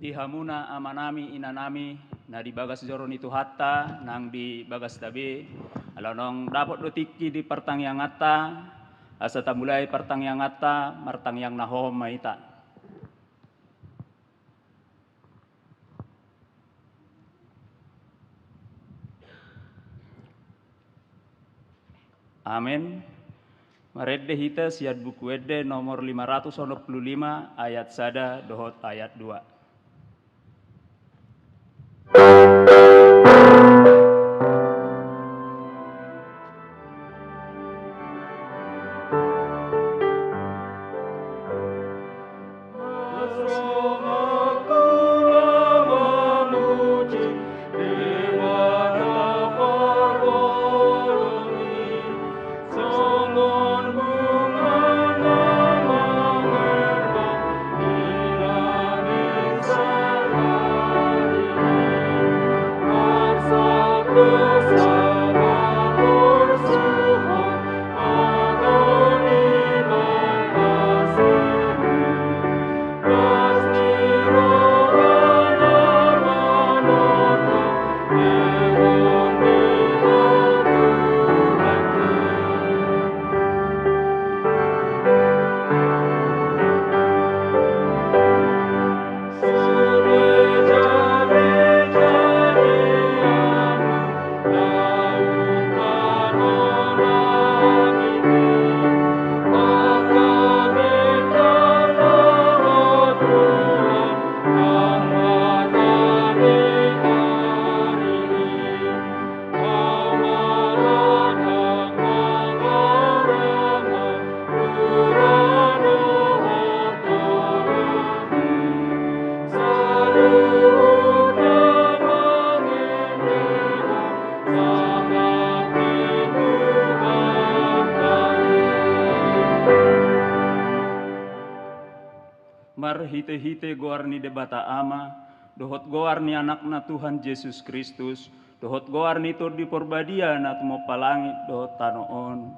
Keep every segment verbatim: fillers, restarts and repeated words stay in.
Di hamuna amanami, inanami, na di bagas joro ni Tuhanta, nang di bagasta be, ala naung dapot do tingki di partangianganta, asa tamulai partangianganta, martangiang na hohom ma hita. Amen. Marende hita sian Buku Ende nomor lima ratus onom pulu lima, ayat sada dohot ayat dua. Marhitehite goar ni Debata Ama, dohot goar ni Anakna Tuhan Jesus Kristus, dohot goar ni Tondi Porbadia na tumompa langit dohot tano on.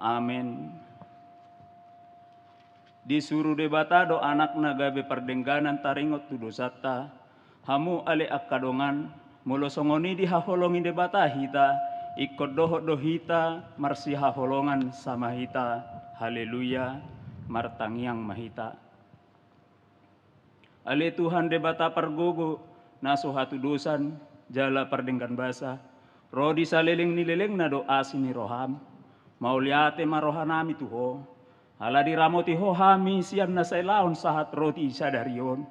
Amen. Disuru Debata do Anakna gabe pardengganan taringot tu dosanta. Hamu ale angka dongan, molo songon i dihaholongi Debata hita, ingkon dohot do hita marsihaholongan sama hita. Haleluya. Martangiang ma hita. Ale Tuhan Debata pargogo, na so hatudosan jala pardenggan basa, ro di saleleng ni lelengna do asi ni roham. Mauliate ma rohanami tu Ho, ala diramoti Ho hami sian na sai laon sahat roti sadari on.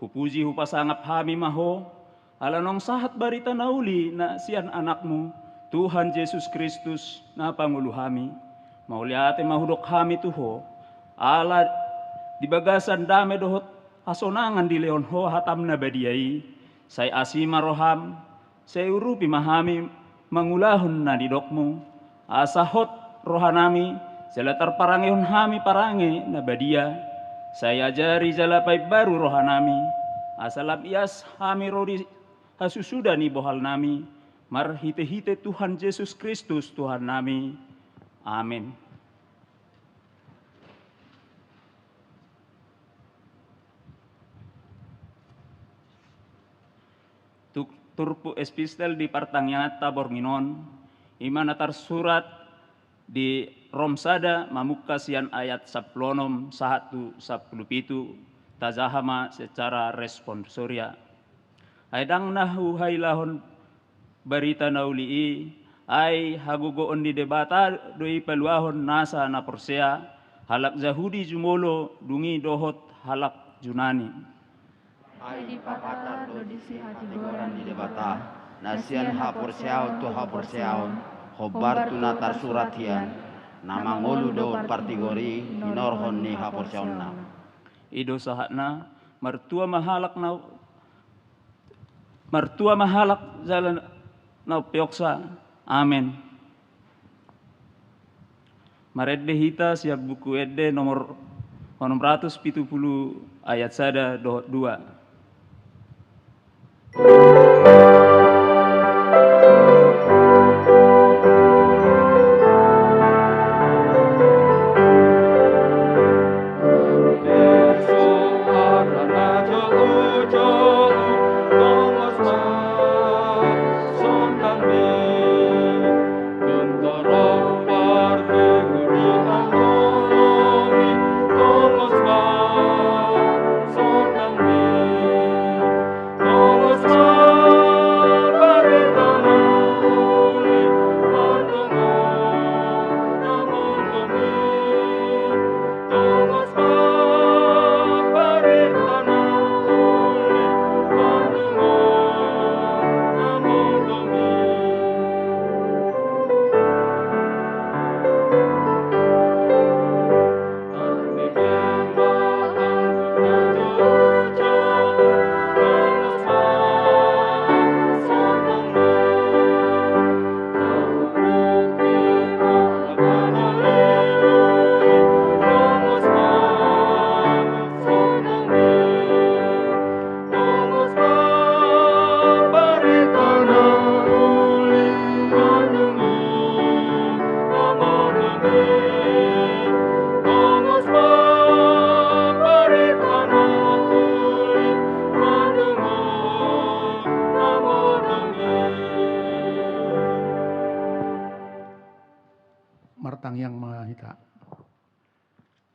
Hupuji hupasangap hami ma Ho, ala naung sahat barita na uli na sian Anakmu, Tuhan Jesus Kristus, na pangolu hami. Mauliate ma hudok hami tu Ho, ala di bagasan dame dohot hasonangan dilehon Ho hatam na badia i, sai asi ma roham, sai urupi ma hami mangulahon na nidokmu, asa hot rohanami, jala tarparangehon hami parange na badia, sai ajari jala paimbaru rohanami, asa lam ias hami ro di hasusuda ni bohalnami, marhitehite Tuhan Jesus Kristus Tuhannami. Amen. Tu-, turpuk epistel di partangianganta borngin on, i ma na tarsurat di Rom sada mamungka sian ayat sampulu onom sahat tu sampulu pitu, tajaha ma secara responsoria. Ai ndang na huhailahon barita na uli i, ai hagogoon ni Debata do i paluahon nasa na porsea, halak Jahudi jumolo, dung i dohot halak Junani. Ai dipapatar do disi hatigoran ni Debata, na sian haporseaon tu haporseaon, hombar tu na tarsurat hian, na mangolu do partigor i hinorhon ni haporseaonna. I do sahatna, martua ma halak na, martua ma halak jala na umpeopsa. Amen. Marende hita sian Buku Ende nomor onom ratus pitu pulu ayat sada dohot dua.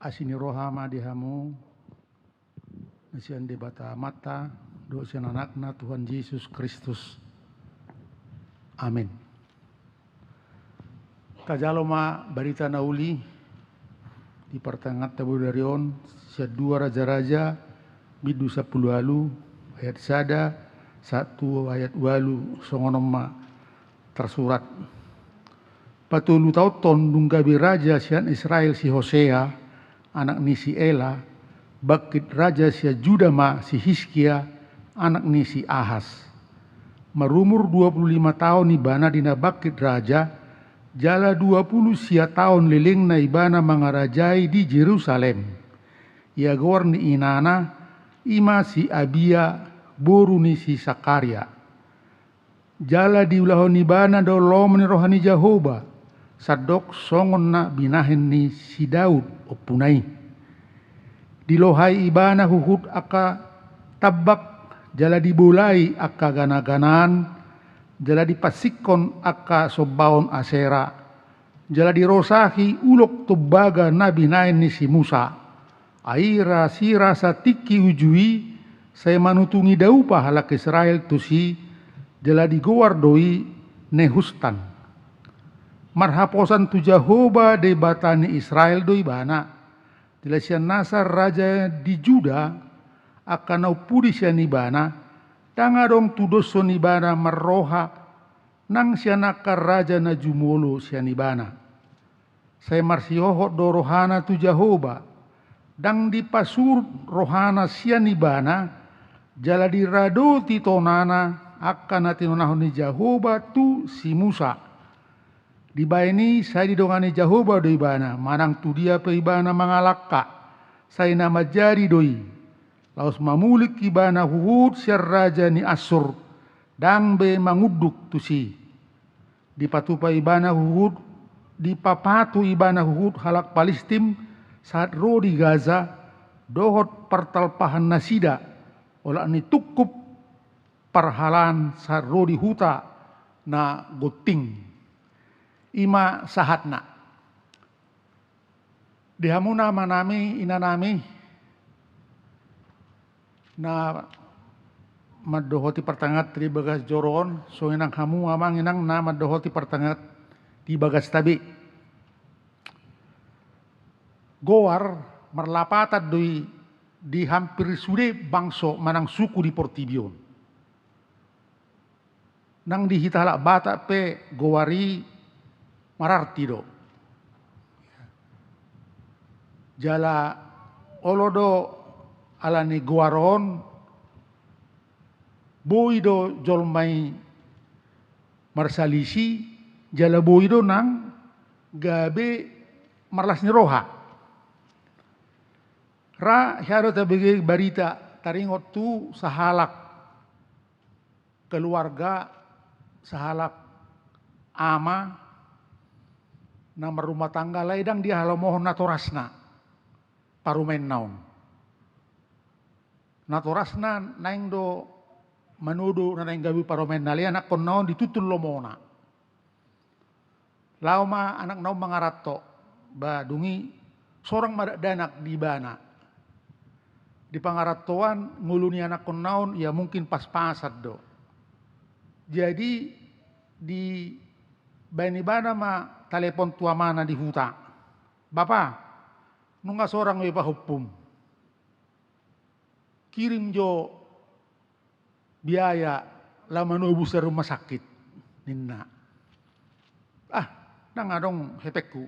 Asi ni roha ma di hamu, na sian Debata Amanta, dohot sian Anakna Tuhan Jesus Kristus. Amin. Tajalo ma barita na uli di partangianganta bodari on, sian dua Raja-raja, bindu sampulu ualu, ayat sada, sahat tu ayat ualu, songon on ma tarsurat. Patolu taonhon dung gabe raja sian Israel si Hosea, anak ni si Ela, bangkit raja sian Juda ma si Hiskia, anak ni si Ahas. Marumur dua pulu lima taon ibana di na bangkit raja, jala dua pulu sia taon lelengna ibana mangarajai di Jerusalem. Ia goar ni inana, i ma si Abia, boru ni si Sakaria. Jala diulahon ibana do lomo ni roha ni Jahowa, sandok songon na binahen ni si Daud ompuna i. Dilohai ibana huhut angka tambak, jala dibolai angka gana-ganaan, jala dipansingkon angka sombaon Asera, jala dirosahi ulok tombaga na binahen ni si Musa. Ai ra sirasa tingki uju i, sai manutungi daupa halak Israel tusi, jala digoar do i Nehustan. Marhaposan tu Jahowa Debata ni Israel do ibana. Jala sian nasa raja di Juda, angka na umpudi sian ibana, ndang adong tudoshon ibana marroha, nang sian angka raja na jumolo sian ibana. Sai marsihohot do rohana tu Jahowa, ndang dipasurut rohana sian ibana, jala diradoti tonana angka na tinonahon ni Jahowa tu si Musa. Dibahen i sai didongani Jahowa do ibana, manang tu dia pe ibana mangalangka, sai na manjadi do i. Laos mamulik ibana huhut sian raja ni Assur, ndang be mangunduk tusi. Dipatupa ibana huhut, dipapatu ibana huhut halak Palistim, sahat ro di Gaza, dohot partalpahannasida, olat ni tungkup parhalaan sahat ro di huta na gonting. I ma sahatna. Di hamu na amanami, inanami, na mandohoti partangianganta di bagas joro on, songon i nang hamu amang inang na mandohoti partangianganta di bagasta be. Goar marlapatan do i di hampir sude bangso manang suku di portibi on. Nang di hita halak Batak pe goar i mararti do. Jala olo do ala ni goar on, boi do jolma i marsalisi, jala boi do nang gabe marlas ni roha. Ra hea do tabege barita taringot tu sahalak keluarga, sahalak ama na marrumah tangga, alai ndang dihalomohon natorasna parumaenna on. Natorasna naeng do manodo na naeng gabe parumaenna, alai anakkonna on dituntun lomona. Laho ma anakna on mangaranto, ba dung i sorang ma dakdanak di ibana. Di pangarantoan ngolu ni anakkonna on, ia mungkin pas-pasan do. Jadi dibahen ibana ma talepon tu amana di huta. Bapa, nunga sorang be pahompum. Kirim jo biaya laho manobus sian rumah sakit, ninna. Ah, ndang adong hepengku.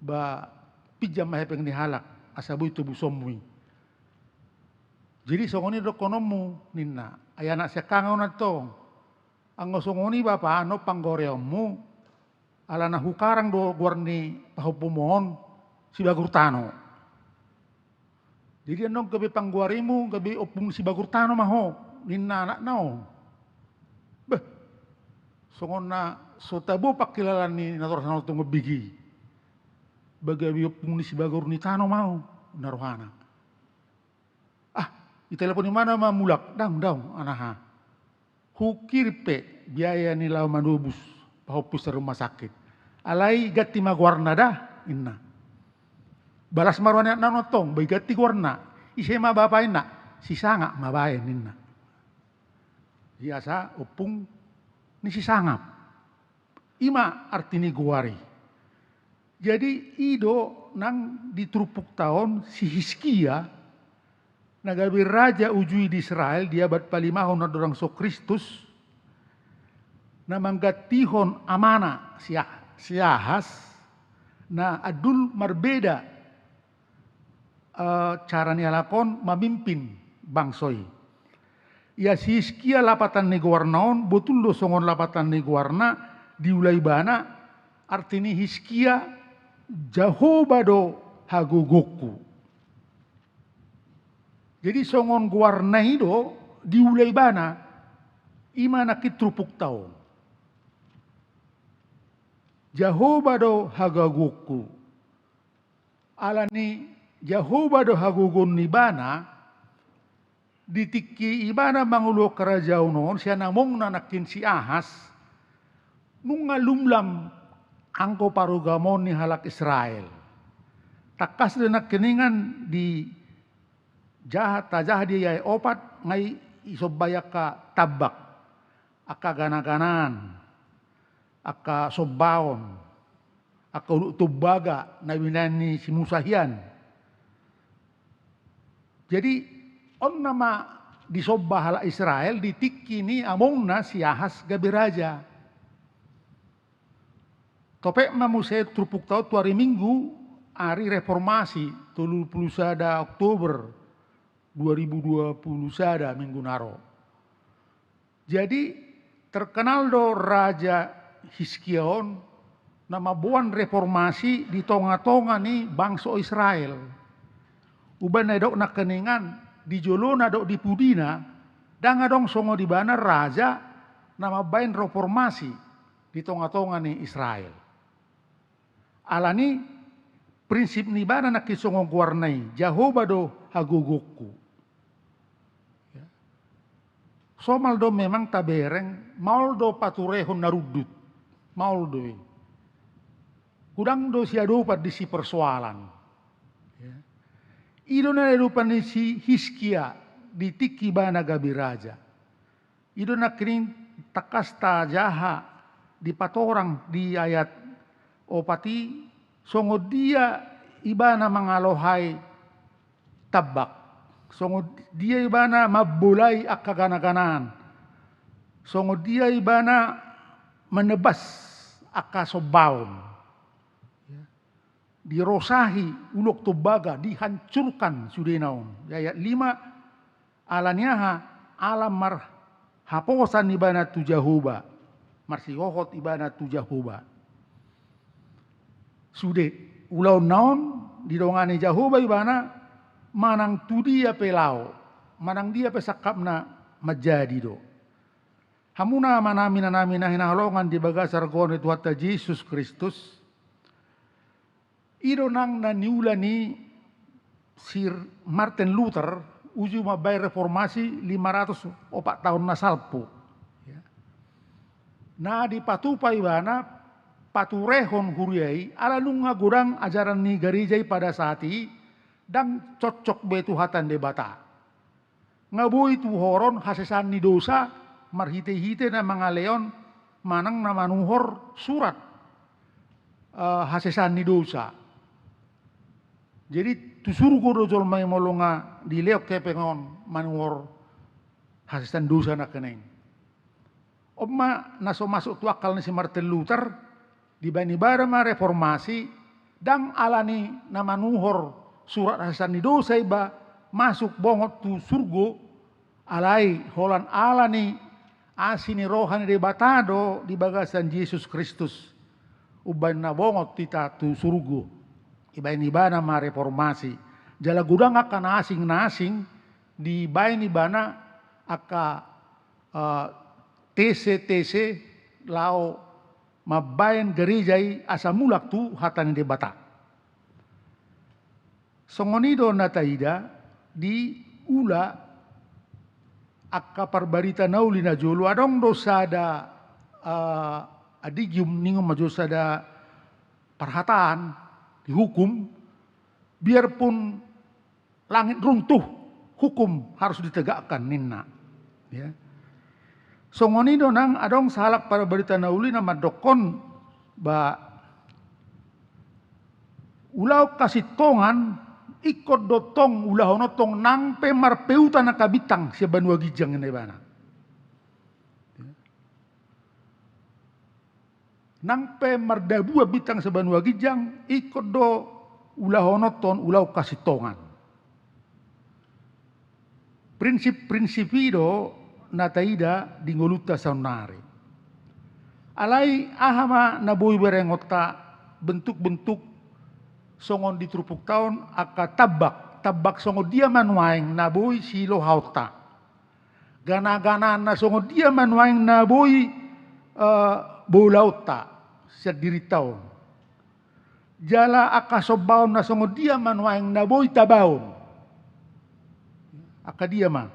Ba pinjam ma hepeng ni halak, asa boi tobusonmu i. Jadi songon i dohononmu, ninna. Ai anak siangkangan on antong. Anggo songon i bapa, annon panggoareonmu, ala na hukarang do goar ni pahompum on, Sibagur Tano. Jadi annon gabe panggoarimu, gabe ompung Sibagur Tano ma ho, ninna anakna on. Beh, songon na so tabo pangkilalaan ni natorasna on tu ombigi. Ba gabe ompung ni Sibagur ni Tano ma ho, ninna rohana. Ah, ditelepon ibana ma mulak, daong, daong, anaha. Hukirim pe biaya ni laho manobus pahompum sian rumah sakit. Alai ganti ma goarna da, ninna. Balas ma roha ni anakna on antong, baen ganti goarna. Ise ma bapa inna? Si Sangap ma baen ninna. Jadi asa ompung ni si Sangap. I ma arti ni goar i. Jadi i do nang di turpukta on si Hiskia, na gabe raja uju i di Israel di abad palimahon na dorang so Kristus, na manggantihon amana si Ah-, si Ahas, na andul marbeda, eh, cara ni halak on mamimpin bangso i. Ia si Hiskia lapatan ni goarna on, botul do songon lapatan ni goarna diula ibana, arti ni Hiskia, Jahowa do hagogoonku. Jadi songon goarna i do diula ibana, i ma nangkin turpukta on. Jahowa do hagogoonku. Ala ni Jahowa do hagogoon ni ibana, di tingki ibana mangolu harajaon on sian amongna nangkin si Ahas, nunga lumlam anggo parugamoon ni halak Israel. Tangkas do nangkiningan di jaha, tajaha di ayat opat, nunga i-, isomba i angka tambak, angka ganaganaan, angka sombaon, angka ulok tombaga na binahen ni si Musa hian. Jadi on nama disomba halak Israel di tingki ni amongna si Ahas gabe raja. Topet ma muse turpukta on tu ari Minggu, ari reformasi, tolu pulu sada Oktober dua ribu dua pulu sada, Minggu na ro. Jadi terkenal do Raja Hiskia on na mamboan reformasi di tonga-tonga ni bangso Israel. Umbahen na didok nangkiningan, di jolona dohot di pudina, ndang adong songon ibana raja na mambaen reformasi di tonga-tonga ni Israel. Ala ni prinsip ni ibana nangkin songon goarna i, Jahowa do hagogoonku. Ya. Somal do memang tabereng, maol do paturehon na rundut. Maol do i. Godang do siadopan disi persoalan. Ya. I do na niadopan ni si Hiskia di tingki ibana gabe raja. I do nangkining tangkas tajaha dipatorang di ayat opat i, songon dia ibana mangalohai tambak, songon dia ibana mambolai angka ganaganaan, songon dia ibana manebas angka sombaon. Ya. Dirosahi ulok tombaga, dihancurkan sudena on. Di ayat lima, ala ni aha? Ala marhaposan ibana tu Jahowa, marsihohot ibana tu Jahowa. Sude, ulaonna on didongani Jahowa ibana, manang tu dia pe laho, manang dia pe sangkapna, manjadi do. Hamuna amanami, inanami na hinaholongan di bagasan goar ni Tuhanta Jesus Kristus, i do nang na niula ni Sir Martin Luther uju mambaen reformasi lima ratus opat taon na salpu. Ya. Na dipatupa ibana paturehon huria i, ala nunga godang ajaran ni gareja i pada saat i, ndang cocok be tu hata ni Debata. Nga boi tuhoron hasesaan ni dosa marhite-hite na mangalehon manang na manuhor surat, eh, hasesaan ni dosa. Jadi tu surgo do jolma i molo nga dilehon hepeng on manuhor hasesaan dosa nangkining. On ma na so masuk tu akal ni si Martin Luther, dibaen ibana ma reformasi, ndang ala ni na manuhor surat hasesaan ni dosa iba masuk bongot tu surgo, alai holan ala ni asi ni roha ni Debata do di bagasan Jesus Kristus, umbahen na bongot hita tu surgo. Dibaen ibana ma reformasi. Jala godang angka na asing, na asing, dibaen ibana angka eh, tese-tese laho mambaen gareja i asa mulak tu hata ni Debata. Songon i do na taida diula angka parbarita na uli na jolo, adong do sada, eh, adigium ningon ma jo sada parhataan, dihukum, Biarpun langit runtuh, hukum harus ditegakkan, ninna. Ya. Songon i do nang adong sahalak parbarita na uli na mandokkon, ba, ulaon hasintongan, ingkon do tong ulahononta nang pe marpeutan angka bintang sian banua ginjang, ninna ibana. Nang pe mardabuan bintang sian banua ginjang, ingkon do ulahononta ulaon hasintongan. Prinsip-prinsip i do na taida di ngolunta saonnari. Alai aha ma na boi berengonta, bentuk-bentuk songon di turpukta on angka tambak, tambak songon dia ma nuaeng na boi silohaonta. Gana-gana na songon dia ma nuaeng na boi, eh, bolaonta sian dirinta on. Jala angka sombaon na songon dia ma nuaeng na boi tabaon. Angka dia ma.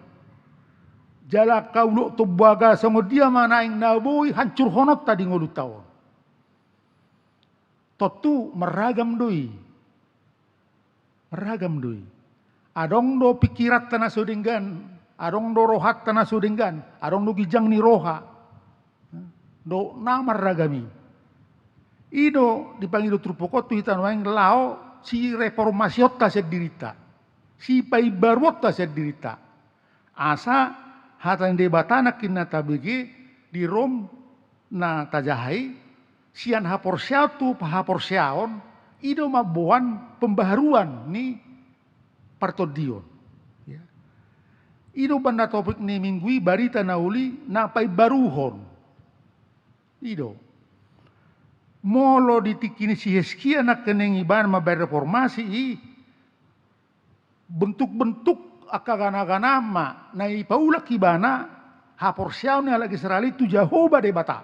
Jala angka ulok tombaga songon dia ma nuaeng na boi hancurhononta di ngolunta on. Tontu marragam do i. Marragam do i. Adong do pingkiranta na so denggan, adong do rohanta na so denggan, adong do ginjang ni roha. Do na marragam i. I do dipangido turpuk on tu hita nuaeng laho sireformasionta sian dirinta. Sipaimbaruonta sian dirinta. Asa hata ni Debata nangkin na tabege di Rom na tajaha i, sian haporseaon tu haporseaon, i do mamboan pembaharuan ni partondion. Ya. I do umbahen na topik ni minggu i, barita na uli na paimbaruhon. I do. Molo di tingki ni si Hizkia nangkining ibana mambaen reformasi i, bentuk-bentuk angka gana-gana ma na ipaulak ibana haporseaon ni halak Israel i tu Jahowa Debata.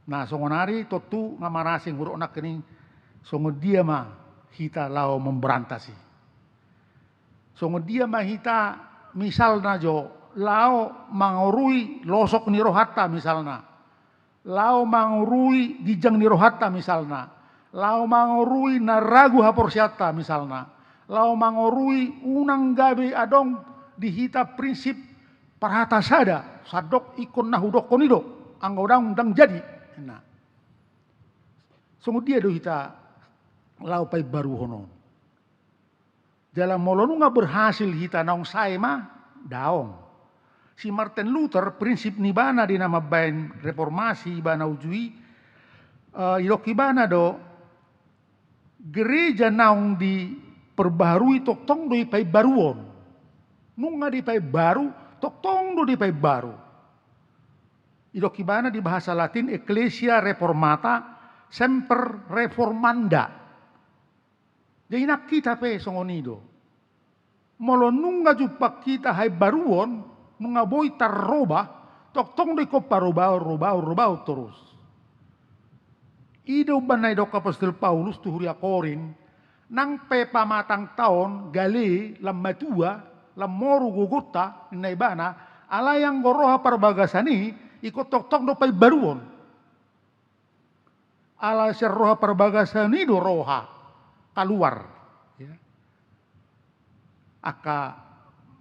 Na songon ari tontu nga marasing hudok nangkining songon dia ma hita laho memberantas i. Songon dia ma hita misalna jo laho mangorui losok ni rohanta misalna. Laho mangorui ginjang ni rohanta misalna, laho mangorui na ragu haporseaonta misalna, laho mangorui unang gabe adong di hita prinsip parhata sada, sandok ingkon na hudokkon i do, anggo ndang, ndang jadi. Nah. Songon dia do hita laho paimbaruhon on. Jala molo nunga berhasil hita naung sae ma, daong. Si Martin Luther, prinsip ni ibana di na mambaen reformasi ibana uju i, eh, didok ibana do, gereja naung diperbaharui tongtong do dipaimbaruon. Nunga dipaimbaru, tongtong do dipaimbaru. Didok ibana di bahasa Latin, Ecclesia Reformata, semper reformanda. Jadi nang hita pe songon i do. Molo nunga jumpang hita haimbaruon, nunga boi tarroba, tongtong do ingkon parobaon, robaon, robaon torus. I do umbahen na didok apostel Paulus tu huria Korint, nang pe pamatangta on gale, lam matua, lam moru gogonta, ninna ibana, alai anggo roha parbagasan i, ingkon tongtong do paimbaruon. Ala sian roha parbagasan i do roha kaluar. Ya. Angka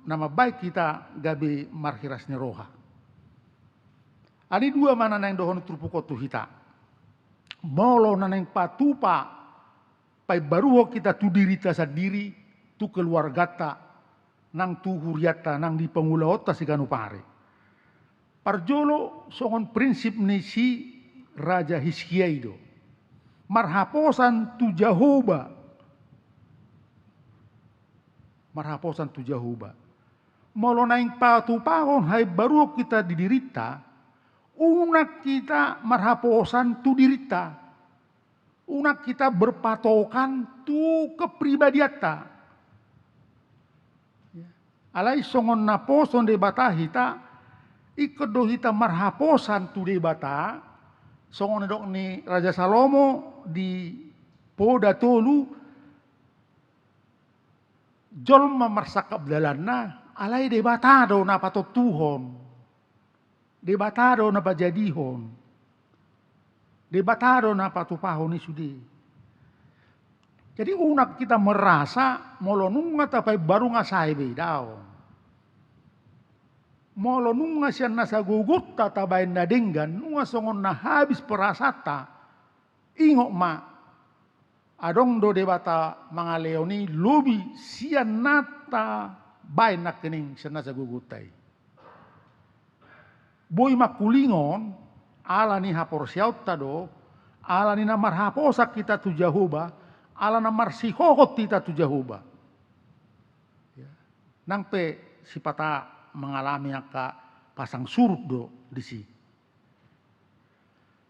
na mambaen hita gabe marhiras ni roha. Alai dua ma na naeng dohonon turpuk on tu hita. Molo na naeng patupa paimbaruhon hita tu dirita sandiri, tu keluargata, nang tu hurianta, nang di pangulaonta siganup ari. Parjolo songon prinsip ni si Raja Hizkia i do. Marhaposan tu Jahowa. Marhaposan tu Jahowa. Molo naeng patupahon haimbaruon hita di dirinta, unang hita marhaposan tu dirinta. Unang hita berpatokan tu kepribadianta. Ya. Alai songon naposo ni Debata hita, ingkon do hita marhaposan tu Debata, songon didok ni Raja Salomo di Poda tolu, jolma marsangkap dalanna, alai Debata do na patontuhon. Debata do na pajadihon. Debata do na patupahon i sude. Jadi unang hita merasa molo nunga tapaimbaru nga sae be, daong. Molo nunga sian nasa gogonta tabaen na denggan, nunga songon na habis perasaanta, ingot ma, adong do Debata mangalehon i lobi sian na tabaen nangkining sian nasa gogonta i. Boi mangkulingon, ala ni haporseaonta do, ala ni na marhaposan hita tu Jahowa, ala na marsihohot hita tu Jahowa. Ya. Nang pe sipata mangalami angka pasang surut do disi.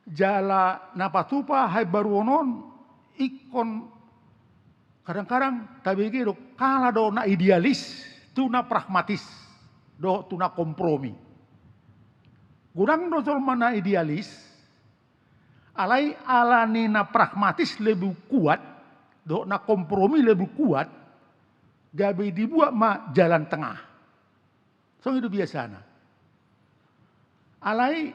Jala na patupa haimbaruon on ingkon kadang-kadang tabege do, kalah do na idealis tu na pragmatis dohot tu na kompromi. Godang do jolma na idealis, alai ala ni na pragmatis lebih kuat dohot na kompromi lebih kuat, gabe dibuat ma jalan tengah. Songon i do biasana. Alai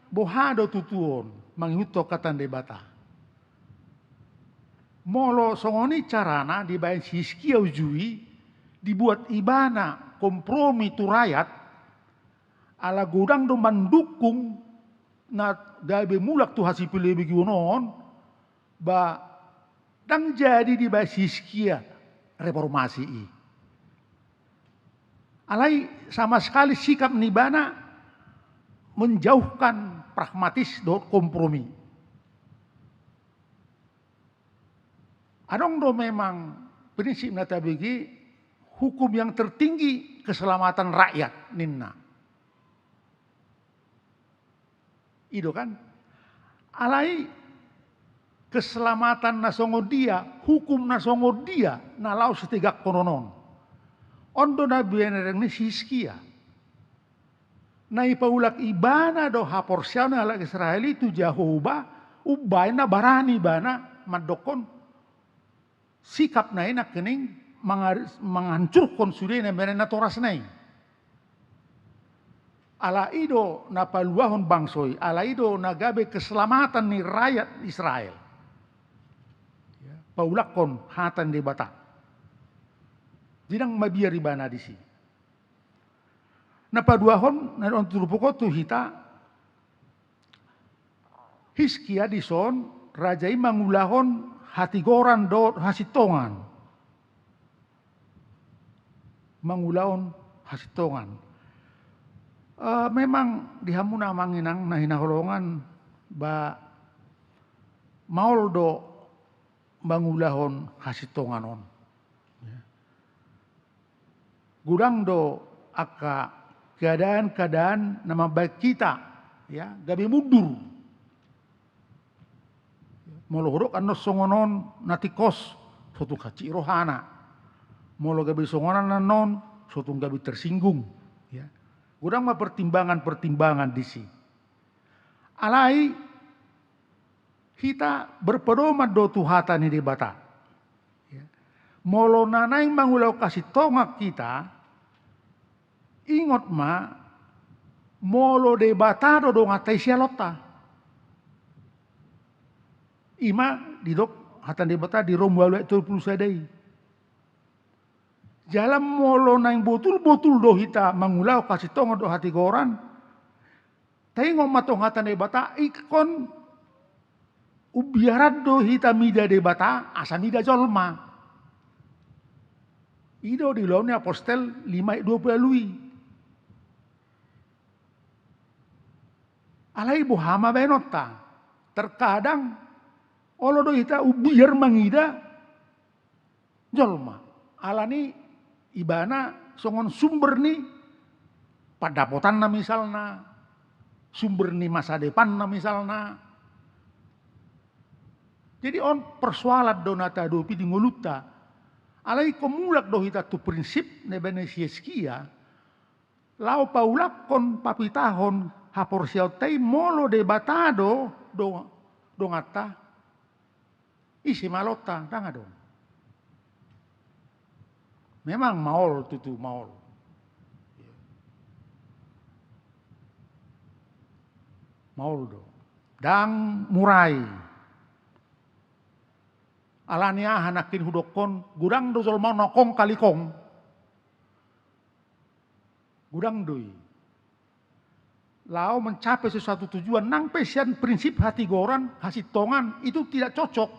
boha do tutu on mangihuthon hata ni Debata? Molo songon i carana dibaen si Hiskia uju i, dibuat ibana kompromi tu rakyat, ala godang do mandukung na gabe mulak tu hasipelebegion on, ba ndang jadi dibaen si Hiskia reformasi i. Alai sama sekali sikap ni ibana menjauhkan pragmatis dohot kompromi. Adong do memang prinsip na tabege, hukum yang tertinggi keselamatan rakyat, ninna. I do kan? Alai keselamatan na songon dia, hukum na songon dia na laho sitegakhonon on? On do na binereng ni si Hiskia. Na ipaulak ibana do haporseaon ni halak Israel i tu Jahowa, umbaen na barani ibana mandokhon sikapna i nangkining manga-, manghancurhon sude na, na torasna i. Ala i do na paluahon bangso i, ala i do na gabe keselamatan ni rakyat Israel. Ya, paulakhon hata ni Debata. Jadi ndang mabiar ibana disi. Na paduahon, na on turpuk on tu hita, Hiskia dison raja i mangulahon hatigoran dohot hasintongan. Mangulahon hasintongan. Eh, memang di hamu na amang inang na hinaholongan, ba maol do mangulahon hasintongan on. Ya. Godang do angka keadaan-keadaan na mambaen hita, ya, gabe mundur. Molo hudok annon songon on na tingkos, so tung hansit rohana. Molo gabe songon on annon, so tung gabe tersinggung. Ya. Godang ma pertimbangan-pertimbangan disi. Alai hita berpedoman do tu hata ni Debata. Ya. Molo na naeng mangulahon hasintongan hita, ingot ma, molo Debata do donganta i sialonta. I ma didok hata ni Debata di Rom ualu ayat tolu pulu sada i. Jala molo naeng botul-botul do hita mangulahon hasintongan dohot hatigoran, taingot ma tong hata ni Debata, ingkon umbiaran do hita mida Debata asa mida jolma. I do di Ulaon ni Apostel lima ayat dua pulu ualu i. Alai boha ma baenonta? Terkadang olo do hita umbiar mangida jolma. Ala ni ibana songon sumber ni pandapotanna misalna, sumber ni masa depanna misalna. Jadi on persoalan do na tahadopi di ngolunta. Alai ingkon mulak do hita tu prinsip na ibaen ni si Hiskia, laho paulakhon, papitahon haporseaonta i molo Debata do, do, donganta. Ise ma alonta, ndang adong. Memang maol tutu, maol. Maol do. Ndang mura i. Alani aha nangkin hudokkon, godang do jolma on na kong kali kong. Godang do i. Laho mencapai sesuatu tujuan, nang pe sian prinsip hatigoran, hasintongan, itu tidak cocok.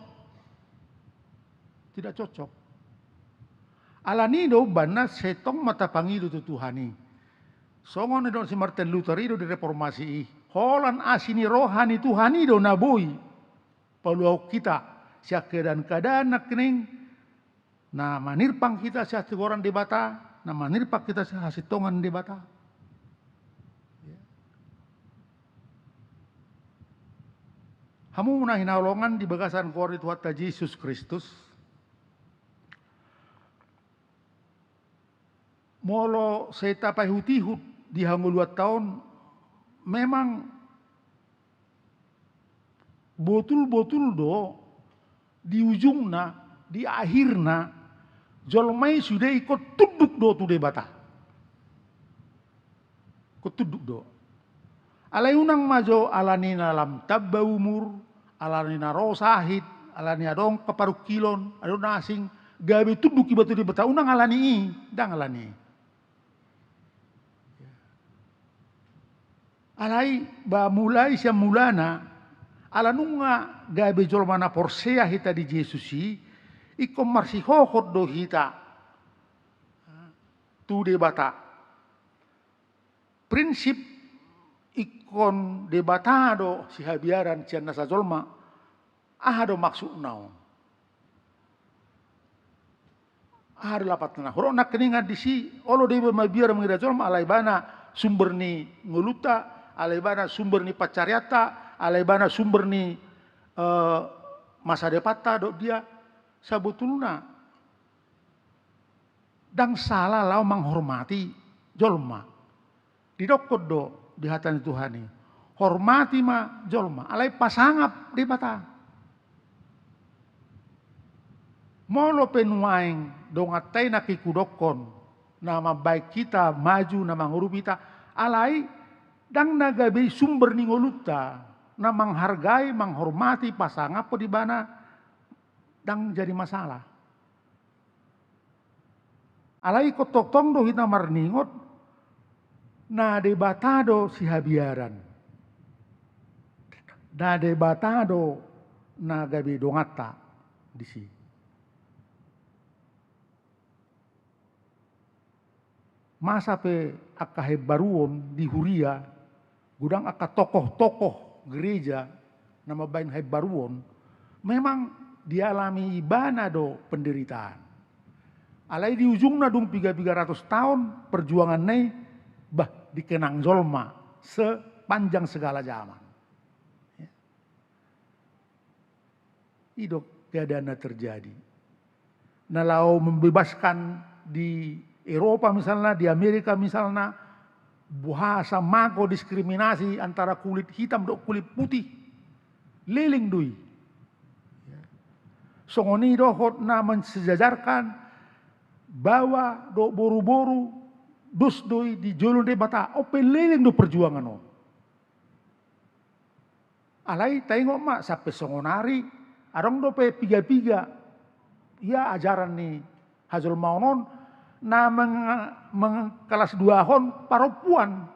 Tidak cocok. Alani do umbahen na sai tong ma tapangido tu Tuhan i. Songon na nidok si Martin Luther i do di reformasi i. Holan asi ni roha ni Tuhan i do na boi paluahon hita sian keadaan-keadaan nangkining na manirpang hita sian hatigoran Debata, na manirpang hita sian hasintongan Debata. Ya. Hamu na hinaholongan di bagasan goar ni Tuhanta Jesus Kristus, molo sai tapaihut-ihut di hangoluanta on, memang botul-botul do di ujungna, di akhirna, jolma i sude ingkon tunduk do tu Debata. Ingkon tunduk do. Alai unang ma jo alani na lam tamba umur, alani na ro sahit, alani adong parungkilon, adong na asing, gabe tunduk iba tu Debata, unang alani i, ndang alani i. Alai ba mulai sian mulana, ala nunga gabe jolma na porsea hita di Jesus i, ingkon marsihohot do hita tu Debata. Prinsip ingkon Debata do sihabiaran sian nasa jolma, aha do maksudna on? Aha do lapatna? Hurok nangkiningan disi, olo do iba mabiar mangira jolma, ala ibana sumber ni ngolunta, ala ibana sumber ni pansarianta, ala ibana sumber ni, eh, masa depanta, dok dia. Sabotulna ndang sala laho manghormati jolma. Didokkon do di hata ni Tuhan i, hormati ma jolma, alai pasangap Debata. Molo pe nuaeng donganta i nangkin hudokkon na mambahen hita maju, na mangurupi hita, alai ndang na gabe sumber ni ngolunta, na manghargai, manghormati, pasangaphon ibana, ndang jadi masalah. Alai ingkon tongtong do hita marningot, na Debata do sihabiaran. Na Debata do na gabe donganta disi. Masa pe angka haimbaruon di huria, godang angka tokoh-tokoh gereja na mambahen haimbaruon, memang dialami ibana do penderitaan. Alai di ujungna dung piga-piga ratus taon perjuanganna i, bah, dikenang jolma sepanjang segala zaman. Ya. I do keadaan na terjadi. Na laho membebaskan di Eropa misalna, di Amerika misalna, boha asa mago diskriminasi antara kulit hitam dohot kulit putih. Leleng do i. Songon i dohot na mensejajarkan baoa dohot boru-boru, dos do i di jolo ni Debata. On pe leleng do perjuangan on. Alai taingot ma, sampe songon nari, adong dope piga-piga, ia ajaran ni hajolmaon on, na meng-, meng-, kelas duahon parompuan,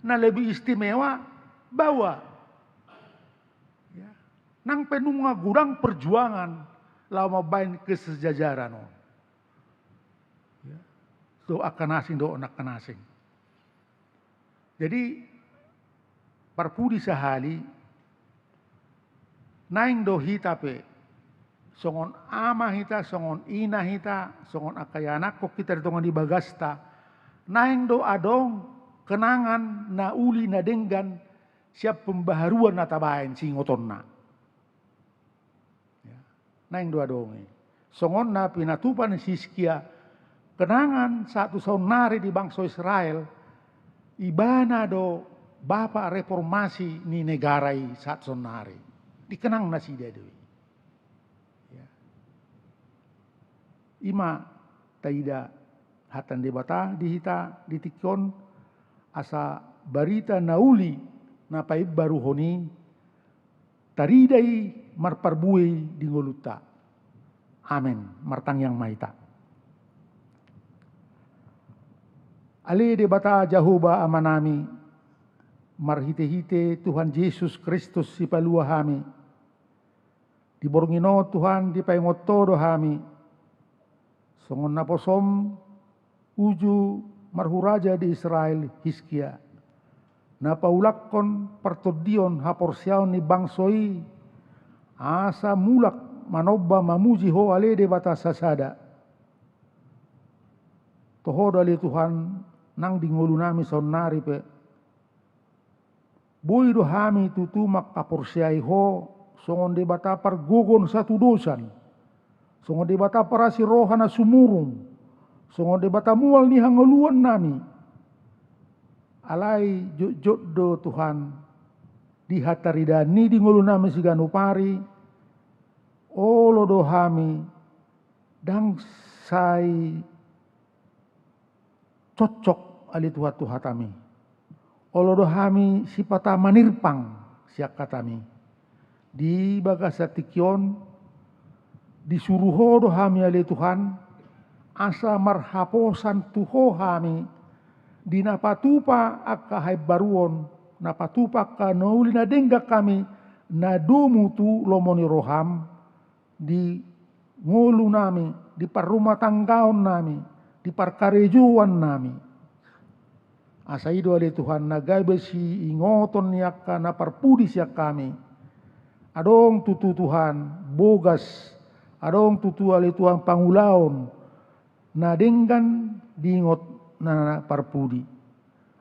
na lebih istimewa baoa. Ya. Nang pe nunga godang perjuangan laho mambahen kesejajaran on. Ya. Dohot angka na asing, dohot angka na asing. Jadi, parpudi sahali, naeng do hita pe, songon ama hita, songon ina hita, songon angka ianakhon hita di tonga ni bagasta, naeng do adong kenangan na uli na denggan sian pembaharuan na tabahen siingotonna. Ya. Naeng do adong i. Songon na pinatupa ni si Hizkia, kenangan sahat tu saonnari di bangso Israel, ibana do bapa reformasi ni negara i sahat saonnari. Dikenang nasida do i. Ya. I ma taida hata ni Debata di hita di tingki on, asa barita na uli na paimbaruhon i tarida i marparbue di ngolunta. Amen. Martangiang ma hita. Ale Debata Jahowa Amanami, marhite-hite Tuhan Jesus Kristus Sipalua hami, di borngin on Tuhan dipaingot Ho do hami, songon naposom uju marhuraja di Israel Hiskia, na paulakkon partondion haporseaon ni bangso i, asa mulak manomba mamuji Ho ale Debata sasada. Toho do ale Tuhan, nang di ngolunami saonnari pe, boi do hami tutu mangkaporseai Ho songon Debata pargogo na satudosan, songon Debata parasi roha na sumurung, songon Debata mual ni hangoluannami. Alai jotjot do Tuhan, di hataridaan i di ngolunami siganup ari, olo do hami ndang sai cocok ale Tuhan tu hatami. Olo do hami sipata manirpang sian hatami. Di bagasan tingki on, disuru Ho do hami ale Tuhan, asa marhaposan tu Ho hami, di na patupa angka haimbaruon, na patupa angka na uli na denggan hami, na domu tu lomo ni roham, di ngolunami, di parrumatanggaonnami, di parkarejoannami. Asa i do ale Tuhan na gabe siingoton ni angka na parpudi sian hami. Adong tutu Tuhan bogas, adong tutu ale Tuhan pangulaon na denggan diingot na parpudi.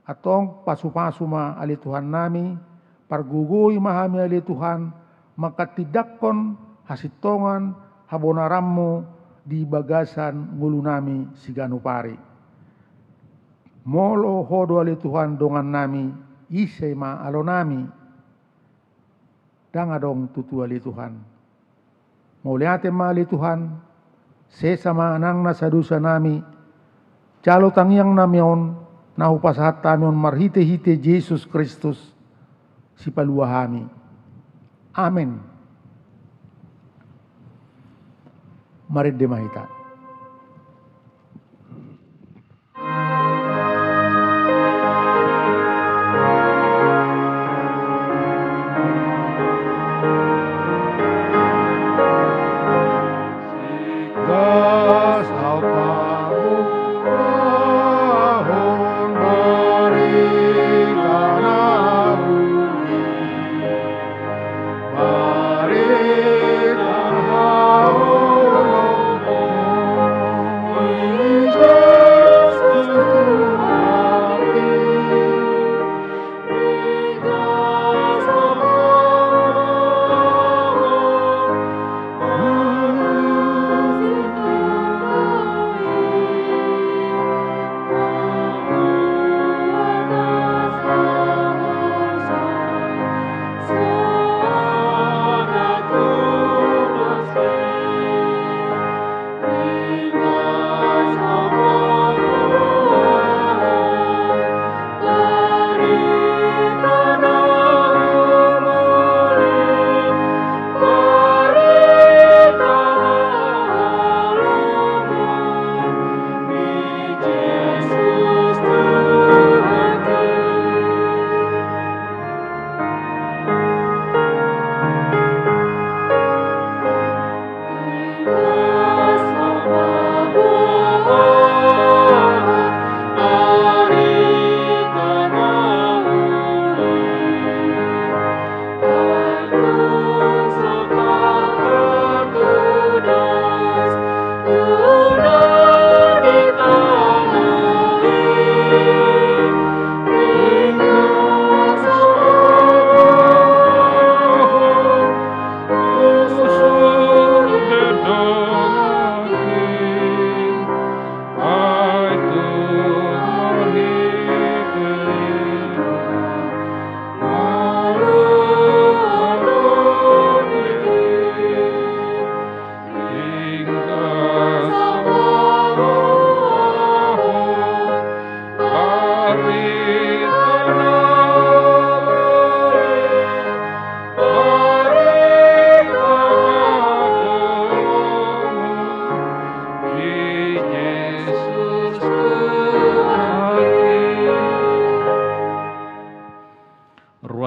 Antong pasupasu ma ale Tuhannami, pargogoi ma hami ale Tuhan, manghatindanghon hasintongan habonaranmu di bagasan ngolunami siganup ari. Molo Ho do ale Tuhan dongannami, ise ma alonami? Ndang adong tutu ale Tuhan. Mauliate ma ale Tuhan, sesa ma nang nasa dosanami, jalo tangiangnami on, na hupasahat hami on marhite-hite Jesus Kristus, Sipalua hami. Amen. Marende ma hita.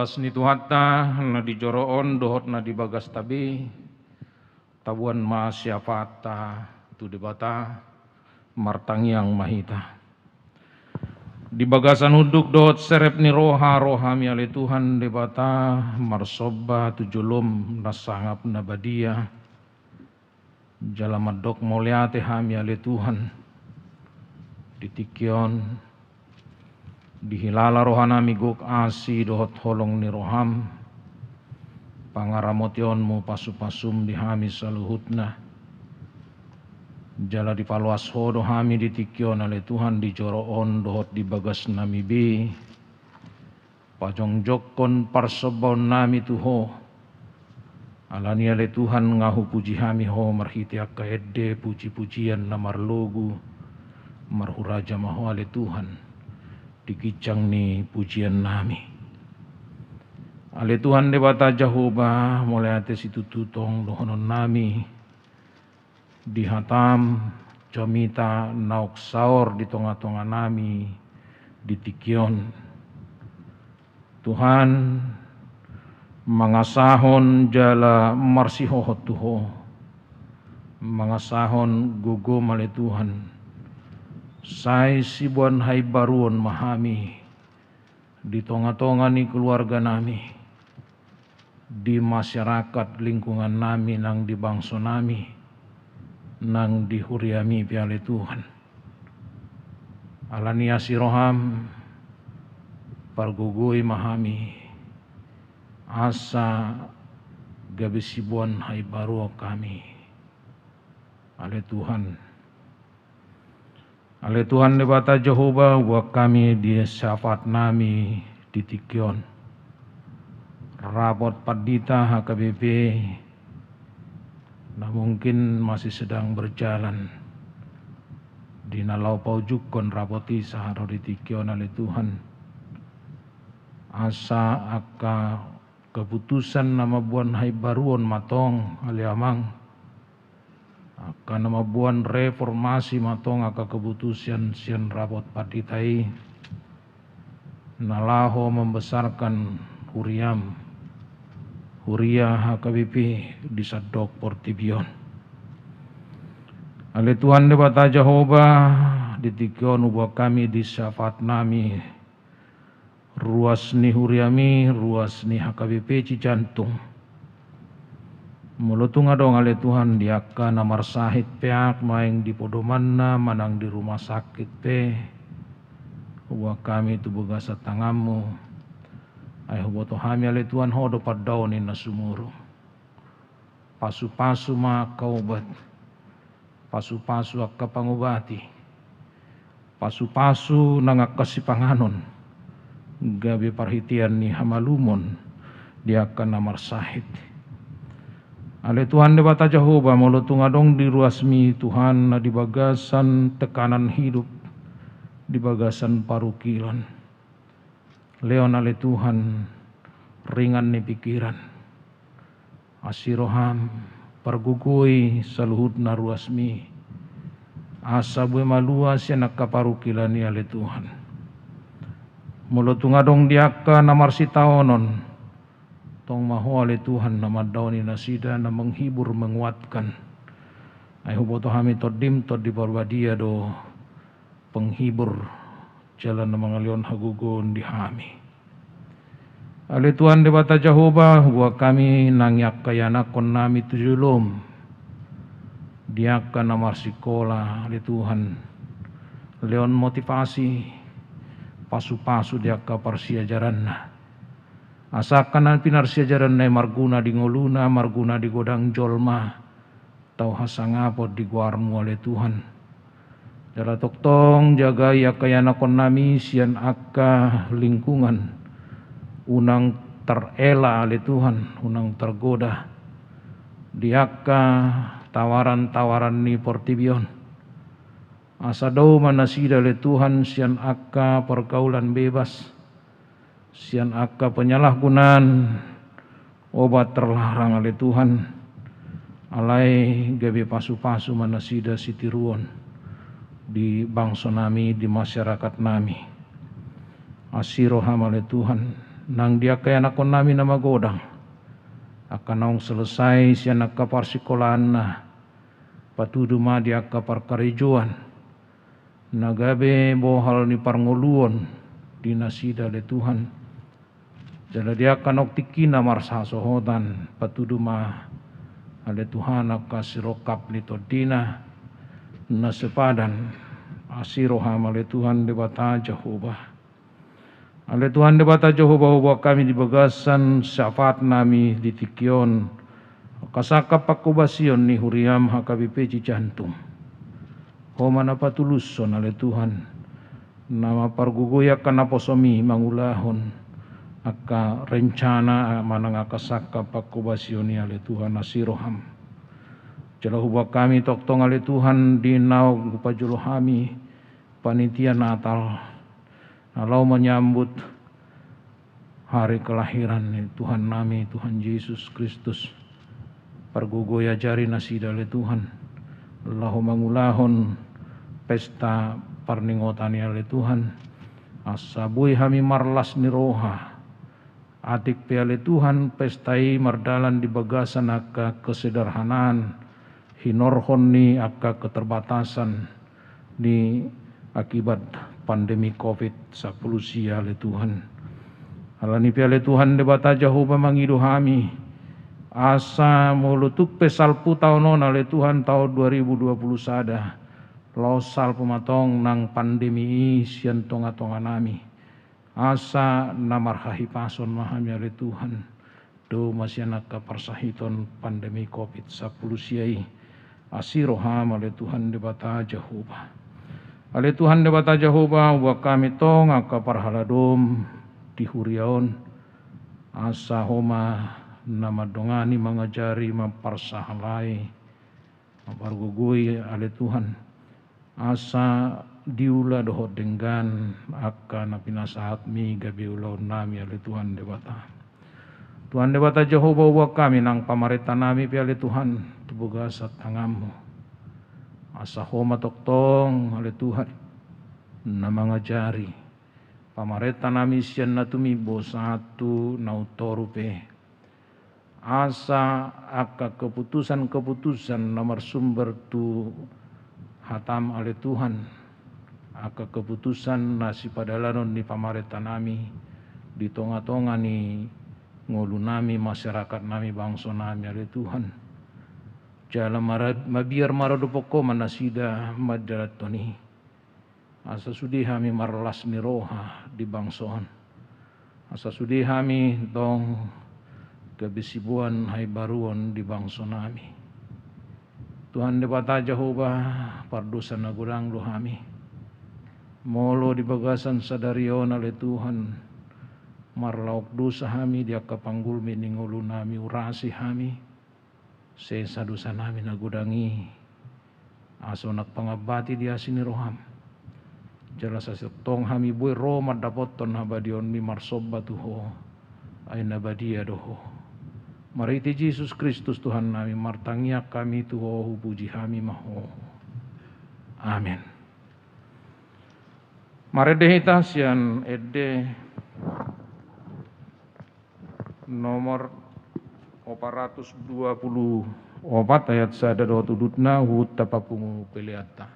Las ni Tuhanta na di joro on dohot na di bagasta be, taboan ma siapanta tu Debata. Martangiang ma hita. Di bagasan unduk dohot serep ni roha, ro hami ale Tuhan Debata, marsomba tu jolom na sangap na badia. Jala mandok mauliate hami ale Tuhan, di tingki on dihilala rohanami gok asi dohot holong ni roham, pangaramotionmu, pasupasum di hami saluhutna. Jala dipaloas ho do hami di tingki on ale Tuhan, di joro on dohot di bagasnami be, pajongjongkon parsombaonnami tu ho. Alani ale Tuhan, nga hupuji hami ho marhite angka ende, pujipujian na marlogu. Marhuraja ma ho ale Tuhan di ginjang ni pujiannami. Ale Tuhan Debata Jahowa, mauliate situtu tong dohononnami di hatam, jamita naung saor di tongatonganami di tingki on. Tuhan, mangasahon jala marsihohot tu ho, mangasahon gogom ale Tuhan, sai siboan haimbaruon ma hami di tongatonga ni keluarganami, di masyarakat lingkungannami nang di bangsonami, nang di huriami pe ale Tuhan. Alani asi roham, pargogoi ma hami, asa gabe siboan haimbaruon hami ale Tuhan. Ale Tuhan Debata Jahowa, huboan hami di syafaatnami di tingki on rapot pandita H K B P na mungkin masih sedang berjalan di na laho paujungkon rapot i sahat ro di tingki on ale Tuhan. Asa angka keputusan na mamboan haimbaruon ma tong ale Amang. Angka na mamboan reformasi ma tong angka keputusan sian rapot pandita i na laho membesarkan huriam, huria H K B P di sandok portibi on. Ale Tuhan Debata Jahowa, di tingki on huboan hami di syafaatnami ruas ni huriami, ruas ni H K B P Cijantung. Molo tung adong ale Tuhan di angka na marsahit peak maeng di podomanna manang di rumah sakit pe, huboan hami tu bagasan tanganmu. Ai huboto hami ale Tuhan, ho do pandaoni na sumurung. Pasupasu ma angka obat, pasupasu angka pangobati, pasupasu nang angka sipanganon, gabe parhitean ni hamalumon di angka na marsahit. Ale Tuhan Debata Jahowa, molo tung adong di ruasmi Tuhan na di bagasan tekanan hidup, di bagasan parungkilon, lehon ale Tuhan ringan ni pikiran. Asi roham, pargogoi saluhutna ruasmi, asa boi malua sian angka parungkilon i ale Tuhan. Molo tung adong di angka na marsitaonon, tong ma ho ale Tuhan na mandaoni nasida, na menghibur, menguatkan. Ai huboto hami Tondim, Tondi Parbadia do penghibur jala na mangalehon hagogoon di hami. Ale Tuhan Debata Jahowa, huboan hami nang angka ianakkonnami tu jolom, di angka na marsikola ale Tuhan, lehon motivasi, pasupasu di angka parsiajaranna. Asa angka na pinarsiajaranna i marguna di ngoluna, marguna di godang jolma, tau hasangapon di goarmu ale Tuhan. Jala tongtong jagai angka ianakkonnami sian angka lingkungan, unang terela ale Tuhan, unang tergoda di angka tawaran-tawaran ni portibi on. Asa dao ma nasida ale Tuhan sian angka pergaulan bebas, sian angka penyalahgunaan obat terlarang ale Tuhan. Alai gabe pasupasu ma nasida sitiruon di bangsonami, di masyarakatnami. Asi roham ale Tuhan, nang di angka ianakhonnami na magodang, angka naung selesai sian angka parsikolaanna, patudu ma di angka parkarejoan, na gabe bohal ni parngoluon di nasida ale Tuhan. Jala di angka naung tingkina marhasohotan, patudu ma ale Tuhan angka sirongkap ni tondina na sepadan, asi roham ale Tuhan Debata Jahowa. Ale Tuhan Debata Jahowa, huboan hami di bagasan sahatnami di tingki on, angka sangkap pangkobasion ni huriam H K B P Cijantung. Ho ma na patulushon ale Tuhan, na mampargogoi angka naposomi mangulahon angka rencana manang angka sangkap pangkobasion i ale Tuhan, asi roham. Jala huboan hami tongtong ale Tuhan di naung hupajolo hami panitia Natal, na laho manyambut hari kelahiran ni Tuhannami, Tuhan Jesus Kristus. Pargogoi, ajari nasida ale Tuhan, laho mangulahon pesta parningotan i ale Tuhan, asa boi hami marlas ni roha. Atik pe ale Tuhan, pesta i mardalan di bagasan angka kesederhanaan, hinorhon ni angka keterbatasan ni akibat pandemi covid sampulu sia ale Tuhan. Alani pe ale Tuhan Debata Jahowa, mangido hami, asa molo tung pe salpu taon on ale Tuhan, taon dua ribu dua pulu sada, laos salpu ma tong nang pandemi i sian tongatonganami. Asa na marhahipason ma hami ale Tuhan, dao ma sian angka parsahiton pandemi covid sampulu sia i. Asi roham ale Tuhan Debata Jahowa. Ale Tuhan Debata Jahowa, huboan hami tong angka parhaladom di huria on, asa ho ma na mandongani, mangajari, mamparsahalai, mampargogoi ale Tuhan, asa diula dohot denggan angka na pinasahatmi gabe ulaonnami ale Tuhan Debata. Tuhan Debata Jahowa, huboan hami nang pamarentanami pe ale Tuhan tu bagasan tanganmu. Asa ho ma tongtong ale Tuhan na mangajari pamarentanami sian na tumimbo sahat tu na umtoru pe. Asa angka keputusan-keputusan na marsumber tu hatam ale Tuhan, angka keputusan na sipadalanon ni pamarentanami di tongatonga ni ngolunami, masyarakatnami, bangsonami ale Tuhan. Jala mara-, mabiar maradophon ho ma nasida mandalanhon i. Asa sude hami marlas ni roha di bangso on. Asa sude hami tong gabe siboan haibaruon di bangsonami. Tuhan Debata Jahowa, pardosa na godang do hami. Molo di bagasan sadari on ale Tuhan, marlaok dosa hami di angka panggulmit ni ngolunami, urasi hami. Sesa dosanami na godang i, asa unang pangambati di asi ni roham. Jala sai tongtong hami boi ro mandapothon habadiaonmi marsomba tu ho, ai na badia do ho. Marhite Jesus Kristus Tuhannami, martangiang hami tu ho, hupuji hami ma ho. Amen. Marende hita sian ende nomor opat ratus dua pulu opat, ayat sada dohot udutna, huhut tapapungu peleanta.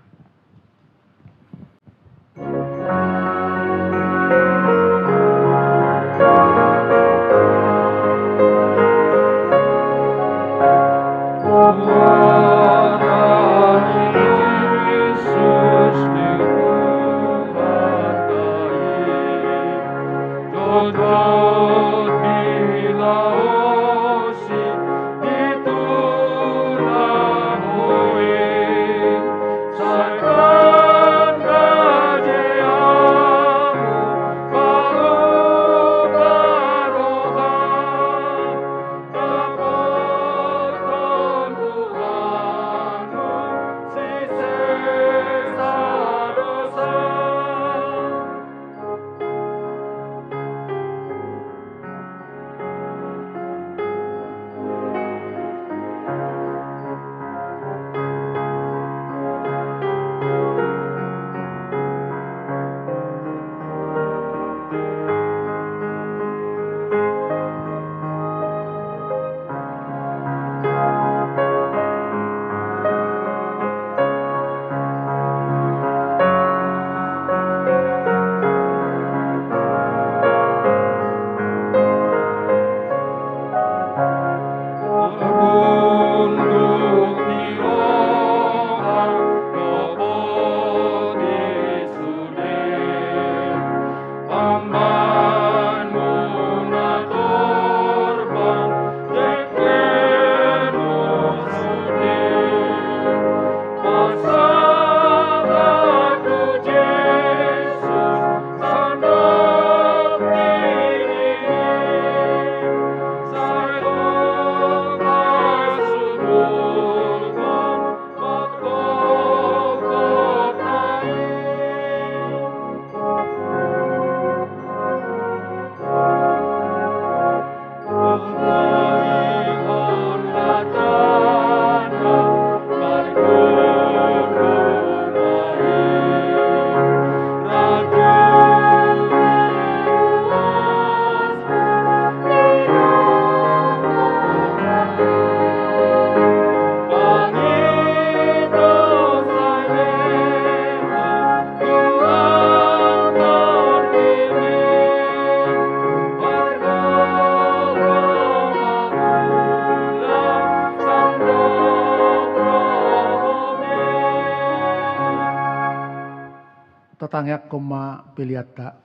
Tangiangkon ma peleanta.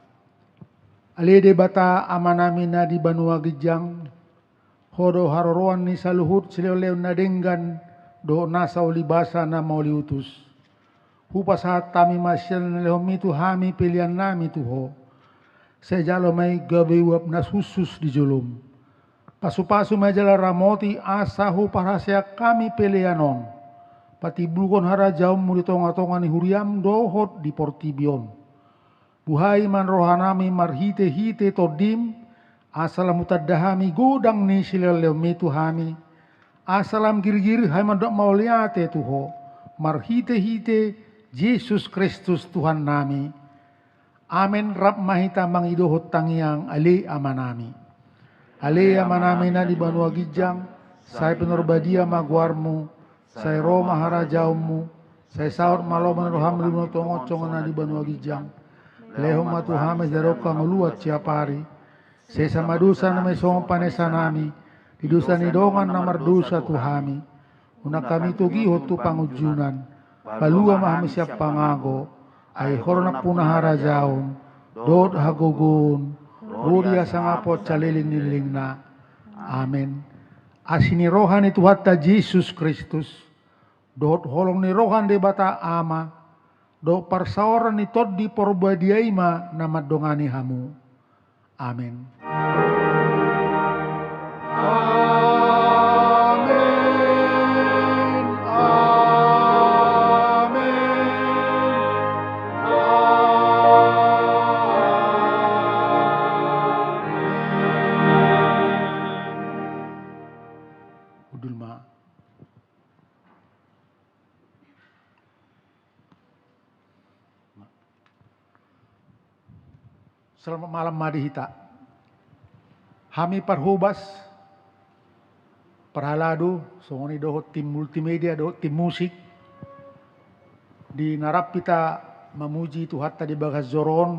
Ale Debata Amanami na di banua ginjang, Ho do haroroan ni saluhut silehonlehon na denggan dohot nasa ulibasa na mauliutus. Hupasahat hami ma sian na nilehonmi tu hami peleannami tu Ho. Sai jalo ma i gabe uap na sussus di jolom. Pasupasu ma i jala ramoti asa huparhaseang hami pelean on patimbulhon harajaonmu di tongatonga ni huriam dohot di portibi on. Buhai ma rohanami marhitehite Tondim, asa lam hutanda hami godang ni silehonlehonmi tu hami, asa lam girgir hami mandok mauliate tu Ho marhitehite Jesus Kristus Tuhannami. Amen. Rap ma hita mangidohon tangiang, Ale Amanami. Ale Amanami na di banua ginjang, sai pinarbadia ma goarmu, sai ro ma harajaonmu, sai saut ma lomo ni roham di banua tonga on songon na di banua ginjang. Lehon ma tu hami sadari on hangoluan siapari. Sesa ma dosanami songon panesanami di dosa ni dongan na mardosa tu hami. Unang hami togihon tu pangunjunan. Palua ma hami sian pangago. Ai Ho do nampuna harajaon dohot hagogoon, ro di hasangapon saleleng ni lelengna. Amen. Asi ni roha ni Tuhanta Jesus Kristus, dohot holong ni roha ni Debata Ama, dohot parsaoran ni Tondi Porbadia i ma na mandongani hamu. Amen. Amen. Amen. Amen. Hundul ma. Selamat malam ma di hita. Hami parhobas, parhalado, songon i dohot tim multimedia dohot tim musik, di na rap hita mamuji Tuhanta di bagas joro on,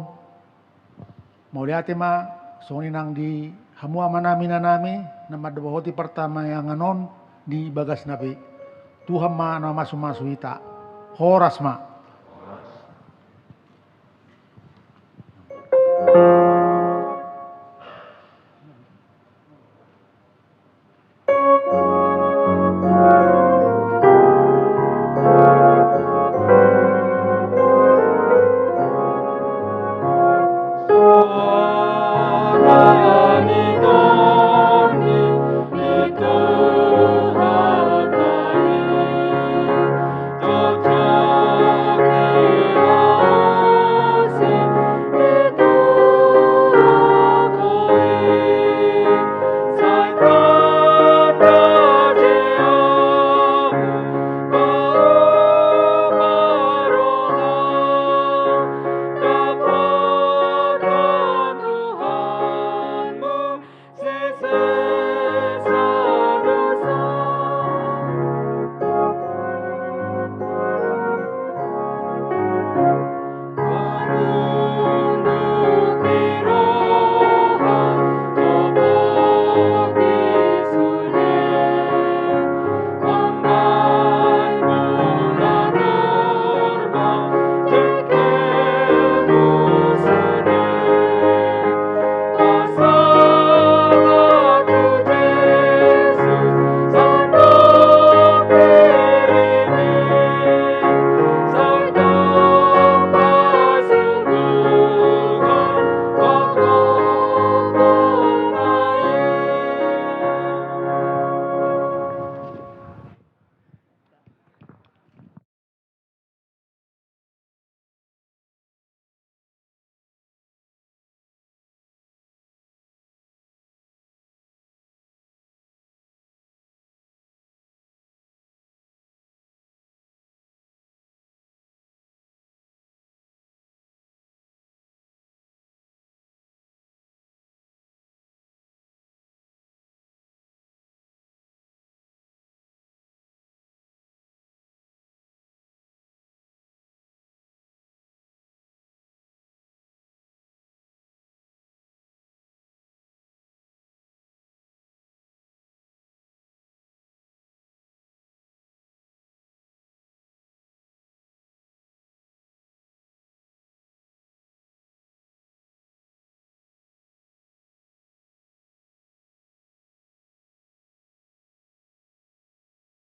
mauliate ma songon i nang di hamu amanami, inanami na mandohoti partangiangan on di bagasna pe. Tuhan ma na mamasumasu hita. Horas ma.